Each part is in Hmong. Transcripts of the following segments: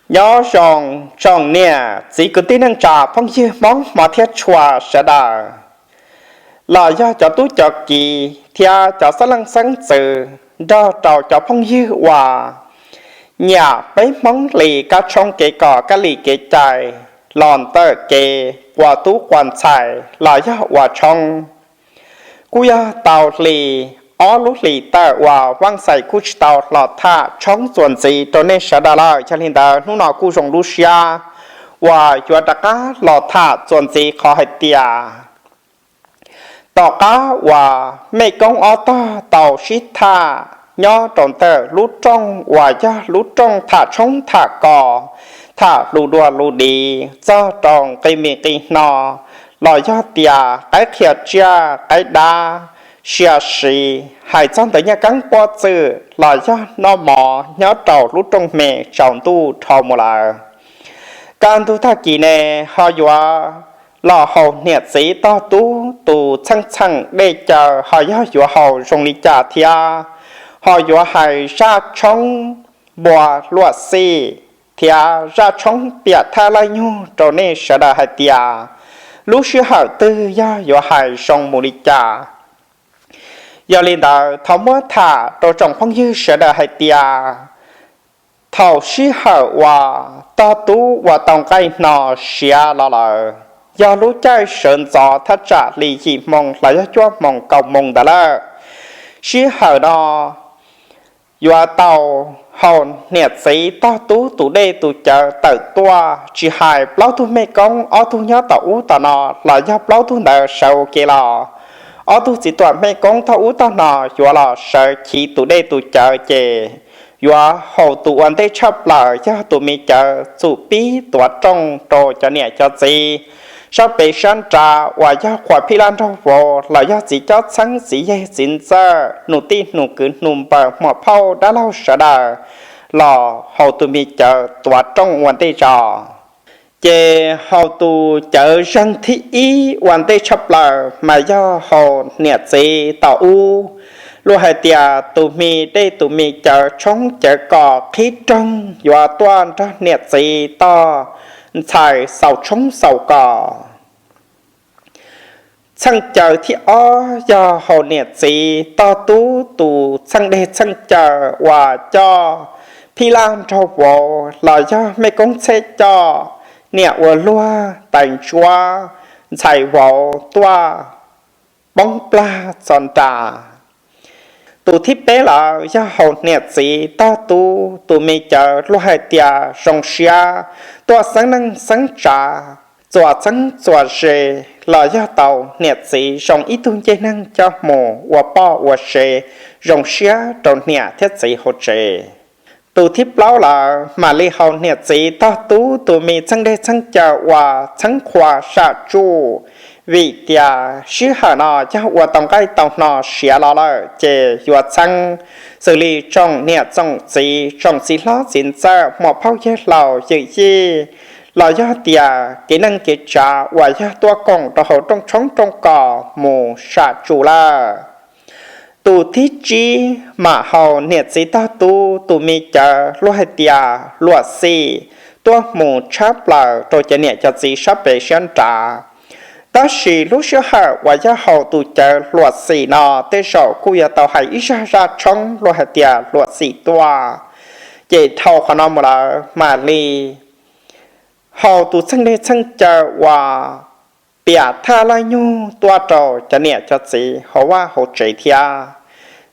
Nyob zoo tsoom niam txiv kwv tij neej tsa phooj ywg Hmoob hmov thiab tshua sawv daws, los yog cov tub cov kiv thiab cov xeeb leej xeeb ntxwv, nrog rau cov phooj ywg uas nyiam peb Hmoob li kab tshoob kev kos kab li kev cai los ntawm kev quas tub quas ntxhais los yog ua tshoob. Kuj yog tau hli ob lub hlis tawm uas Vaj Xais kuj tsis tau los tham tshoob txuas ntxiv rau nej sawv daws lawm. Yog li ntawd hnub no kuj zoo lub siab uas yuav rov qab los tham txuas ntxiv qhov hais tias tom qab uas mej koob ob tog tau sib tham nyob rau ntawm lub rooj uas yog lub rooj tham tshoob tham kos, tham lus dua lus div txog rau nqi mis nqi hno, los yog tias qaib qhia tsiaj qaib dab, sia siv hais txog ntawv nyaj keeb puab txwm los yog noj mov nyob rau lub rooj me tsaus ntuj dhau mus lawm. Kaj ntug tag kis ne ho yuav los haus niam txiv tog tub tus txheej txheem dej cawv ho yog yuav haus zoo li cas thiab, ho yuav hais zaj tshoob npua luam xim thiab zaj tshoob piam thaj laj nyug rau nej sawv daws hais tias lub sij hawm twg yog yuav hais zoo mus li cas. Yog li ntawd thov muab tham rau tsoom phooj ywg sawv daws hais tias thaum sij hawm uas tog tub uas tau nqaij hno siav los lawm, yog lub caij sawv ntxov thaj tsam li yim hmoo los yog cuaj hmoo kaum hmoo ntawd lawm, sij hawm no yuav tau haus niam txiv tog tub tus dej tus cawv tawm tuaj, tsis hais plaub tug mej koob ob tug nyob tom ub tom no los yog plaub tug ntawd sawv ua ke los, ob tug txiv tuam mej koob tog ub tog no yuav los sawv chiv tus dej tus cawv ces yuav haus tus ua ntej tshaj plaws yog tus me cawv txum pib tuav rooj rau cov niam cov txiv sab pem sab nrad uas yog qhuas phij laj nraug vauv los yog txiv cob txheeb txiv yeg txiv ntxawj nus tij nus kwv nus npawg muam phauj dab laug sawv daws los haus tus me cawv tuav rooj ua ntej zos. Ces haus tus cawv zeeg thib ib ua ntej tshaj plaws mas yog haus niam txiv tom ub, luag hais tias tus me dej tus me cawv tshoob cawv kos qhib rooj yuav tuaj nrog niam txiv tog ntxhais xaus tshoob xaus kos. Txheej cawv thib ob yog haus niam txiv tog tub tus txheej dej txheej cawv uas coj phij laj nraug vauv los yog mej koob txheb coj niam ua luag tais ntsuab ntxhais vauv tuaj poob plag txog nrad. Tus thib peb lawm yog haus niam txiv tog tub tus me cawv luag hais tias zoo siab tuaj xeeb neej xeeb tsav, txuas txheeb txuas ze los yog tau niam txiv zoo ib tug ncej neeg coj mus ua poj ua sev zoo siab rau niam thiab txiv hauv tsev. Tus thib plaub lawm mam li haus niam txiv tog tub tus me txheej dej txheej cawv uas txheeb qhua sam tsuj, vim tias sij hawm no yog ua tau nqaij tau hno siav los lawm ces yuav txheeb. Xws li tsoom niam tsoom txiv, tsoom txiv hlob txiv ntxawm, muam phauj yawg laus yawm yij, los yog tias kev neej kev tsav uas yog tuaj koom rau hauv rooj tshoob rooj kos mus sam tsuj lawm. Tus thib tsib mam haus niam txiv tog tub tus me cawv luag hais tias luam xim tuaj mus tshab plaws rau cov niam cov txiv sab pem siab nrad. Tab sis lub sij hawm uas yog haus tus cawv luam xim no tej zaum kuj yuav tau hais ib zaj zaj tshoob luag hais tias luam xim tuaj. Ces dhau qhov no mus lawm mam li haus tus txheej dej txheej cawv uas piam thaj laj nyug tuaj rau cov niam cov txiv hauv vaj hauv tsev thiab.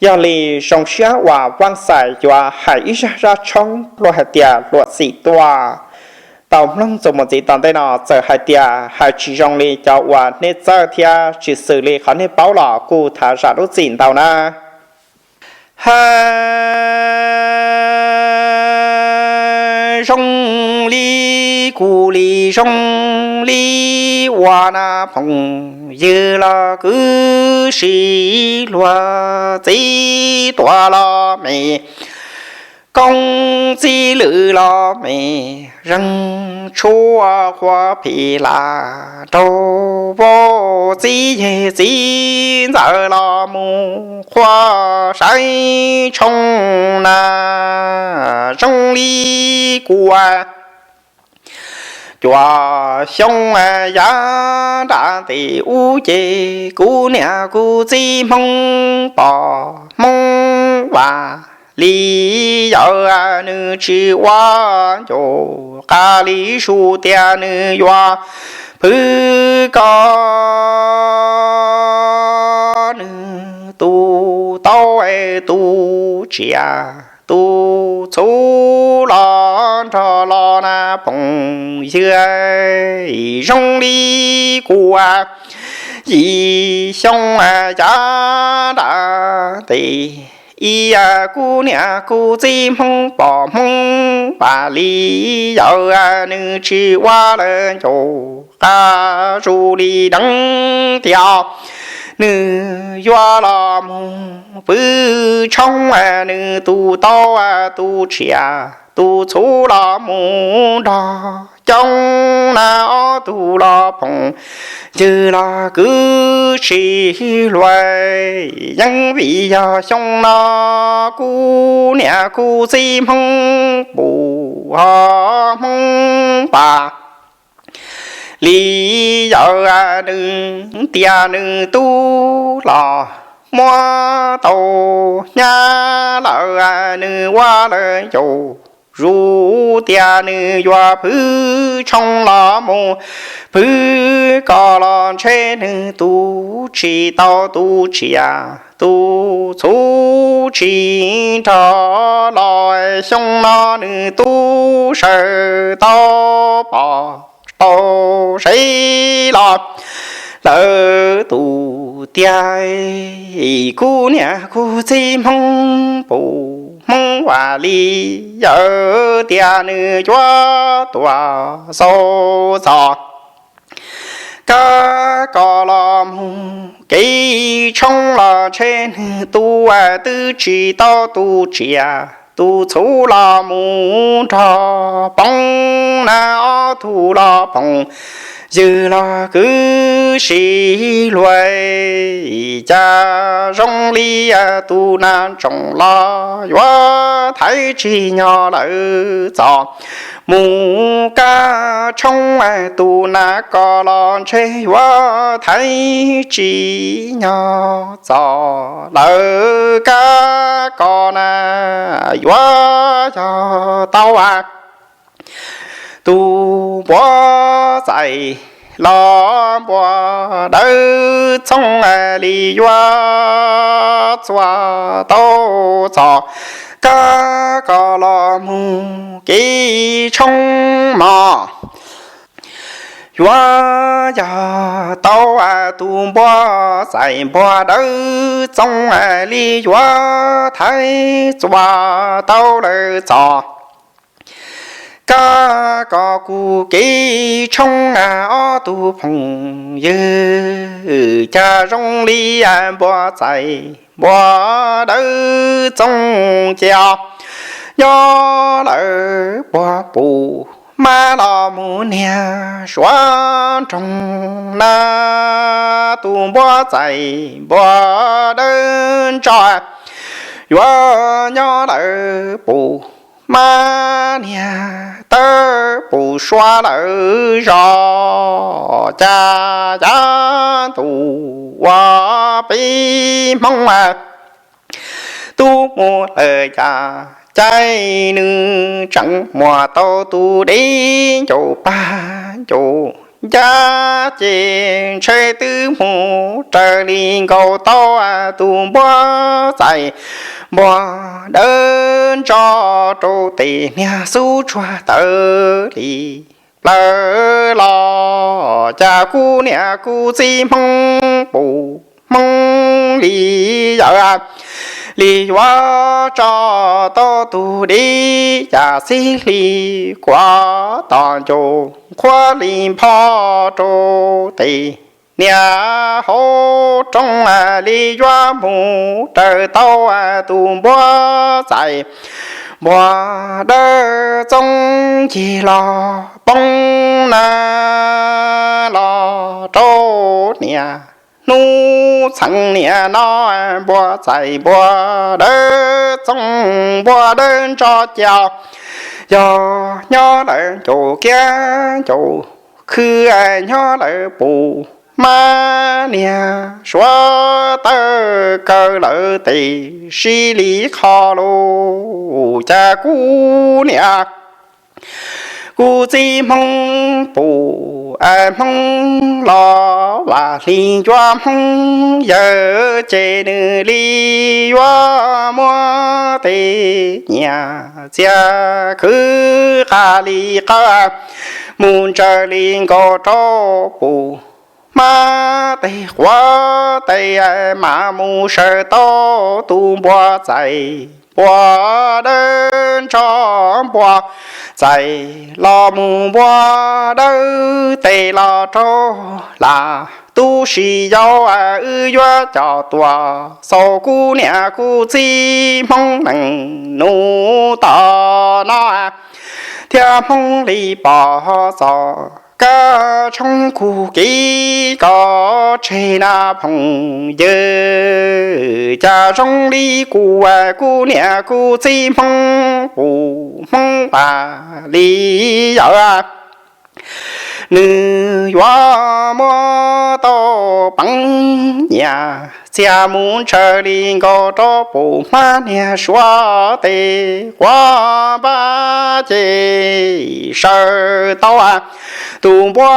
Yog li zoo siab uas Vaj Xais yuav hais ib zaj zaj tshoob luag hais tias luam xim tuaj. Tau mloog txuas mus ntxiv tom ntej no txawm hais tias hais tsis zoo li cov uas nej txawj thiab tsis xws li qhov nej paub los kuj thov zam lub txim ntau na. Hais zoo li kuv li zoo li ua na phooj ywg los kwv si luag txiv tuam los me koob txiv lwm los me zeeg tshuaj qhua phim laj nraug vauv txiv yeg txiv ntxawm los mus qhua saib tshoob na zoo li kuv cuaj xyoo yav nram ntej ub ces kuv niam kuv txiv Hmoob pom Hmoob Vaj Lis Yawm nws tsis ua ncaus qab li sub tias nws yuav phwv kom nws tus tau tus tsiaj tus txhu los nrog los na phooj ywg. Zoo li kuv yim xyoo yav nram ntej ib, kuv niam kuv txiv Hmoob pom Hmoob Vaj Lis Yawm nws tsis ua lawm ncaus qab zoo li deev tias nws yuav los mus pw tshoob, nws tus tau tus tsiaj tus txhu los mus nrog coob na ob tug los phooj ywg los kwv tsis luag. Yeej vim yog xyoo no kuv niam kuv txiv Hmoob Pum ho Hmoob Vaj Lis Yawm nws tias nws tub los muab tau hnyav lawm, nws ua lawm ncaus zus tias nws yuav phwv tshoob los mus phwv kom los ntshe nws tus tsis tau tus tsiaj tus txhu tsis nrog los. Xyoo no nws tub sawv tau pom tau seb los lawm tus tiag. Kuv niam kuv txiv Hmoob Pum Hmoob Vaj Lis Yawm tias nws yuav tuaj xaus txog kab kos los mus kev tshoob los ntshe nws tus twb tsis tau tus tsiaj tus txhu los mus nrog poob na ob tug los phooj ywg los kwv tsis luag. Cas zoo li tus nas ntsoov los yuav thaiv tsim nyog lawm txoj mus kab tshoob, tus nas kos los ntshe yuav thaiv tsim nyog txoj lawm kab kos na yuav yog tau tus npua txais los npua dawb txooj li yuav txuas tau txoj kab kos los mus kev tshoob mog. Yuav yog tau tus npua txais npua dawb txooj li yuav thaiv txuas tau lawm txoj kab kos kuv kev tshoob ob tug phooj ywg. Cas zoo li npua txais npua dawb txooj cia nyob lawm puag pum mab los mus niag suav nroog na. Tus npua txais npua dawb ntso yuav nyob lawm pum mab niag tawb pum suav lawm zos. Cas yav ntuj ua peb Hmoob tub mus lawm cas caij nws tseem muaj tau tus deb ncaus pag ncaus ncaj ces ntshe twb mus raws li nkaus tau tus npua txais npua dawb ntso rau tes niag xub tsuag tawv li plawv los. Cas kuv niam kuv txiv Hmoob Pum Hmoob Lis Yawm li yuav tso tau tus dib cas xib hli kuav tom ncauj nqhuab li npho rau tes niag hauv roob li yuav mus raws tau tus npua txais npua dawb txooj cig los poob na los rau niam hnub txheej niam no npua txais npua dawb txoov npua dawb ntso ca, yog nyob lawm ncaum kiab ncaum khw, nyob lawm pum hmab niag suav tawg kaw lawm tes sib li qho lus cas kuv niam kuv txiv Hmoob pum Hmoob los vam hli cuab Hmoob yawg ces nws li yuav muab tej nyiaj txiag khwv qab li qawb mus ntsaws li nkaus rau pum hmab tes quav tes mas mus saws tau tus npua txais npua dawb ntso npua txais los mus npua dawb tes los rau lam tub si yau wb yuav coj tuaj xaus kuv niam kuv txiv Hmoob neej nus tom no thiab Hmoob li pom txoj kab tshoob kuv kiv kom tseg na phooj ywg. Cas zoo li kuv kuv niam kuv txiv Hmoob pum Hmoob pas li yawg nws yuav muab tau peev nyiaj txiag mus ntshaw li nkaus rau pum hmab niag suav tes quav npab ces saws tau tus npua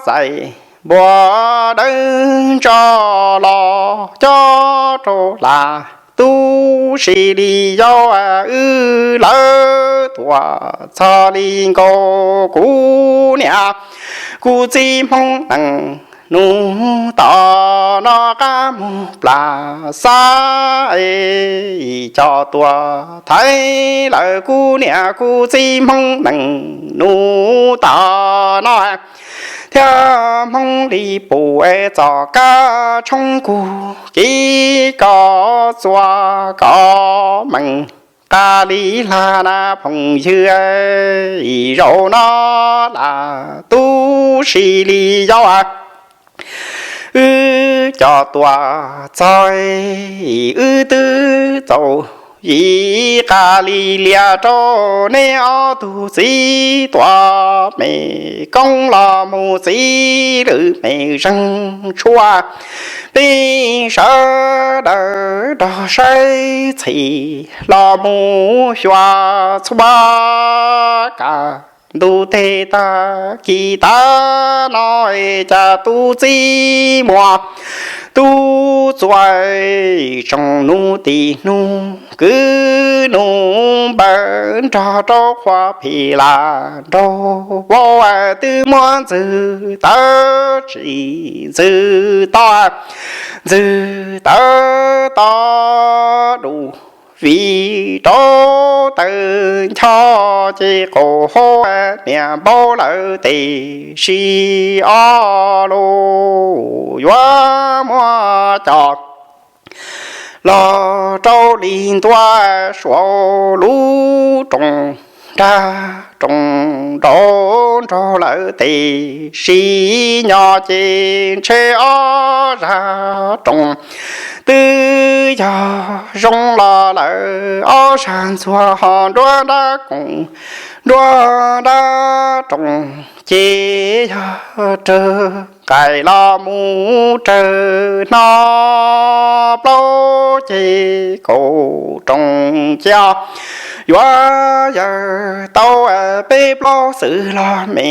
txais npua dawb ntso los cob rau lam tub si li yau wb lawv tuaj txog li nkaus kuv niam kuv txiv Hmoob neej nus tom no qab mus plas xab es coj tuaj thaiv lawm kuv niam kuv txiv Hmoob neej nus tom no thiab Hmoob li pum es txoj kab tshoob kuv kiv kom txua kom meej qab li lag na phooj ywg. Zaum no lam tub si li yau wb coj tuaj txog wb twb txaus yim qab li lias rau neb ob tug txiv tuam me koob los mus txiv lwm me zeeg tshuaj. Peb sawv daws nrog saib txhij los mus xyuas txhua kab ntuj teb tag kis tag no cas tub txib muaj tub txuas tsoom nus tij nus kwv nus npawg nrog rau qhua phim lam nraug vauv twb muab ntxwg tawv tsim ntxwg to, ntxwg tawv to du vim rau tawv ncho ces qaum hau niam npau lawm tes sis ob lus yuav muab coj los rau li ntua suav lub rooj nrag rooj nraud nraug lawm tes sis nyob ces ntshe ob zaj rooj twb yog zoo los lawm ob zaj ntxuag ho nruab nrab koom nruab nrab rooj ces yog raws nqaim los mus raws hno plaub ces kaum rooj cia yuav yawg tau peb plaub xwm los me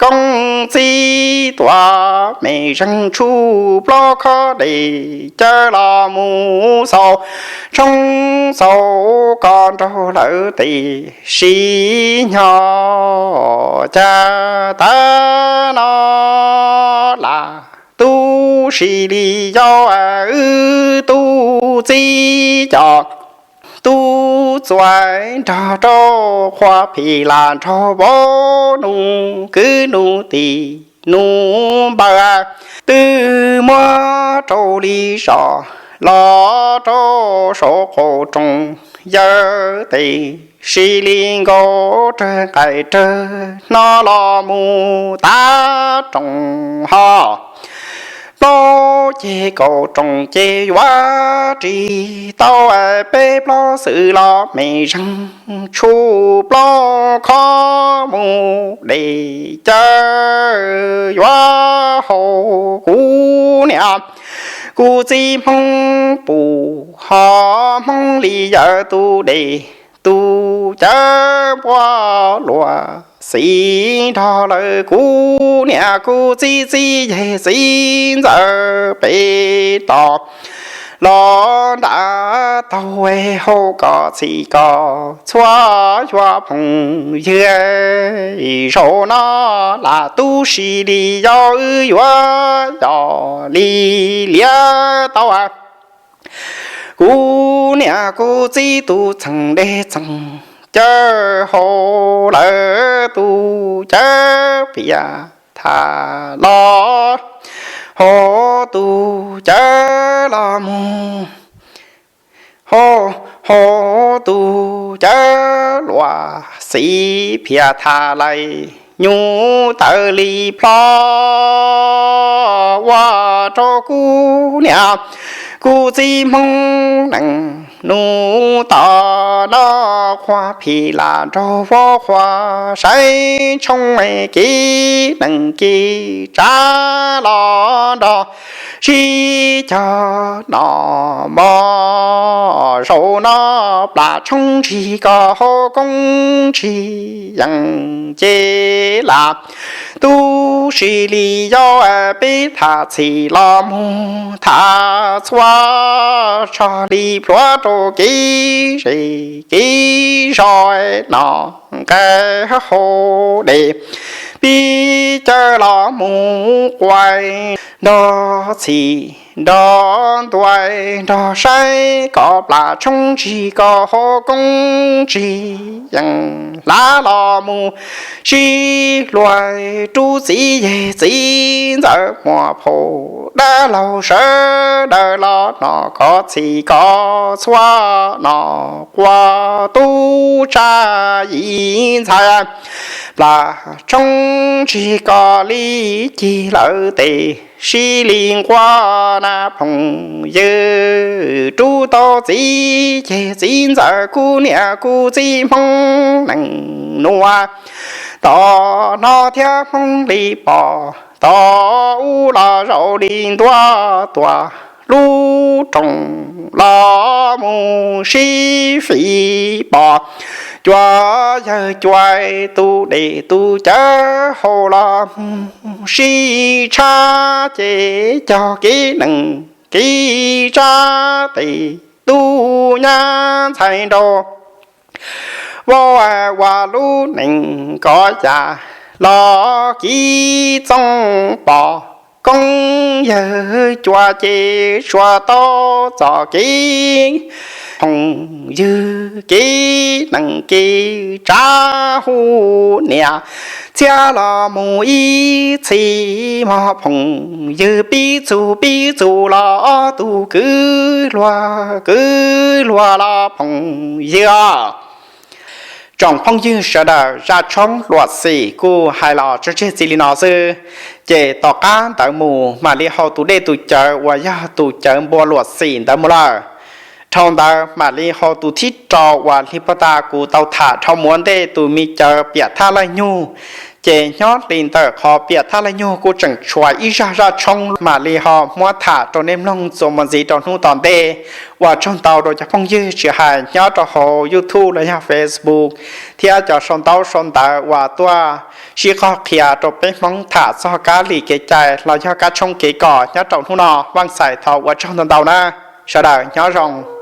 koob txib tuam me zeeg tshuaj plaub khob dej cawv los mus xaus tshoob xaus kos nraug lawm tes sis nyob cas tag no lam tub si li yau wb tub txib coj tub txuas nrog rau qhua phim lam nraug vauv nus kwv nus tij nus npawg twb muab rau li zos los rau saum qaum rooj yawg tes sis li nkaus raws nqaim raws hno los mus tav rooj ho plaub ceg kaum rooj ces yuav ris tau peb plaub xwm los me zeeg tshuj plaub khob mus de cawv yuav haus kuv niam kuv txiv Hmoob pum ho Hmoob li yawg tus de tus cawv npua luam xim nrog lawv kuv niam kuv txiv txiv yawg txiv ntxawm pem toj los nram taug hauv kom txhim kom txhua yuav phooj ywg zaum no lam tub si li yog wb yuav yog li liav tau kuv niam kuv txiv tus txheej dej txheej cawv haus lawv tus cawv piam tham los haus tus cawv los mus haus tus cawv luam xim phiaj tham lais nyuj tawv li plho ua rau kuv niam kuv txiv Hmoob neej nus tom no qhuav phim lam nraug vauv qhuav saib tshoob kev neej kev tsav los nrog sib cog noj mov zaum no plam tshoob ntsig kom hauv koob ntsig yees ces lam tub si li yog peb tham txhim los mus tham txhua tso li plhuav rau kev zes kev zos no nqe hauv dej pib cawv los mus quaj nrog txhim nrog ntuav nrog saib kom plam tshoob ntsig kom hauv koob ntsig yees hlav los mus sib luag rub txiv yawg txiv ntxawm muam phauj dab laug sawv daws los no kom txhim kom txhua no quaj tub tsa yim ntxhais plam tshoob ntsig kom li cig lawv tes sib li nquag na phooj ywg rub tau txiv yawg txiv ntxawm kuv niam kuv txiv Hmoob neej nua tom no thiab Hmoob li pom tom ub los zaum li ntuav tuaj lub rooj los mus sib fim pom cua yawg cua tus dej tus cawv haus los mus sib tshab ces cog kev neej kev tsav tes tub nyab ntxhais nraug vauv ua lub neej kom yam los kiv txooj pom koob yawg cua ces tsuas tau txoj kev phooj ywg kev neej kev tsav hu niam txiab los mus ib txhis mog phooj ywg pib txug pib txug los ob tug kwv luag kwv luag los phooj ywg. Tsoom phooj ywg sawv daws, zaj tshoob luam xim kuj hais los tso tseg txij li no xwb, ces tom qab ntawd mus mam li haus tus dej tus cawv uas yog tus cawv npua luam xim ntawd mus lawm. Dhau ntawd mam li haus tus thib rau uas hli puag ta kuv tau tham dhau mus ua ntej tus me cawv piam thaj laj nyug. Ces nyob li ntawm qhov piam thaj laj nyug kuj tseem tshuav ib zaj zaj tshoob mam li ho muab tham rau nej mloog txuas mus ntxiv rau hnub tom ntej. Ua tsaug ntau rau cov phooj ywg tsis hais nyob rau hauv YouTube los yog Facebook thiab cov sau ntaub sau ntawv uas tuaj sib qog qhia rau peb Hmoob tham txog kab li kev cai los yog kab tshoob kev kos nyob rau hnub no. Vaj Xais thov ua tsaug ntau ntau na. Sawv daws nyob zoo.